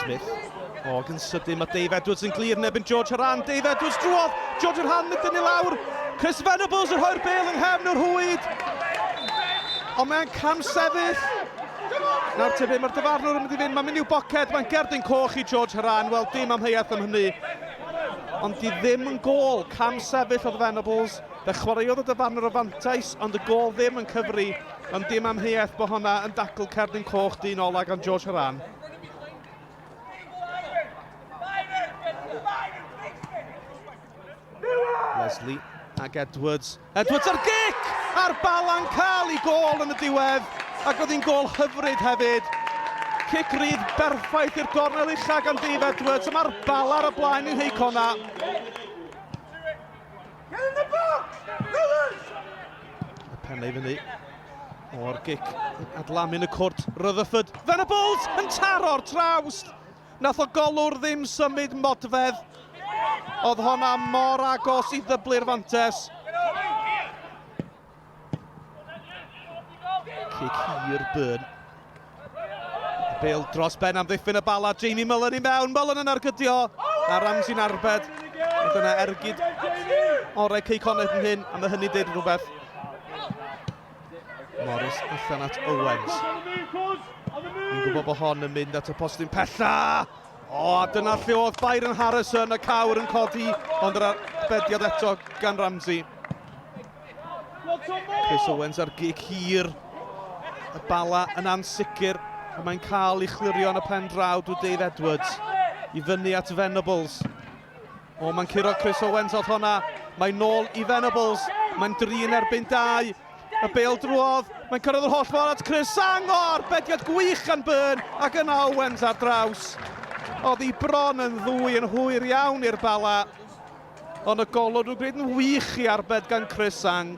Smith. O, ac yn sydyn mae Dave Edwards yn glir yn erbyn George Haran. Dave Edwards drwodd! George Haran yn dynnu lawr. Chris Venables yn rhoi'r bel yng nghefn yr hwyd. Ond mae'n cam sefyll. Nawr te be mae'r dyfarnwr yn mynd i fynd, mae'n mynd i'w boced, mae'n gerdyn coch i George Haran, wel dim amheuaeth am hynny. Ond di ddim yn gôl, cam sefyll oedd Venables, fe chwaraeodd y dyfarnwr o fantais, ond y gôl ddim yn cyfri, ond dim amheuaeth bod honna yn dacl cerdyn coch dyn ola gan George Haran. Leslie ag Edwards. Edwards ar gic! A'r bala'n cael ei gôl yn y diwedd. Ac oedd hi'n gôl hyfryd hefyd. Cic rydd berffaith i'r gornel ucha gan Dave Edwards. A mae'r bala ar y blaen i'n Heicona. Y pennau i fyny o'r gic adlamu'n y cwrt. Rutherford, Venables yn taro'r trawst! Nath o golwr ddim symud modfedd. Oedd honna mor agos i ddyblu'r fantes. Cic hir Byrne. Bale dros ben am ddiffyn y bala. Jamie Mullen i mewn. Mullen yn argydio. A Ramsey'n arbed. A dyna ergyd orau Cei Connah yn hyn. A mae hynny'n dweud rhywbeth. Morris allan at Owens. Ni'n gwybod bod hon yn mynd at y postyn pella. O, a dyna lle oedd Byron Harrison, y cawr yn codi, ond yr arbediad eto gan Ramsey. Chris Owens ar gic hir. Y bala yn ansicr, a mae'n cael ei chlirio yn y pen draw drwy Dave Edwards. I fyny at Venables. O, mae'n curo Chris Owens oedd honna. Mae'n nôl i Venables. Mae'n dri yn erbyn dau. Y bêl drwodd. Mae'n cyrraedd yr holl ffordd at Chris Sang. O, arbediad gwych gan Byrne. Ac yna Owens ar draws. Oedd hi bron yn ddwy yn hwyr iawn i'r Bala. Ond y golwr nhw'n gwneud yn wych i arbed gan Chris Sang.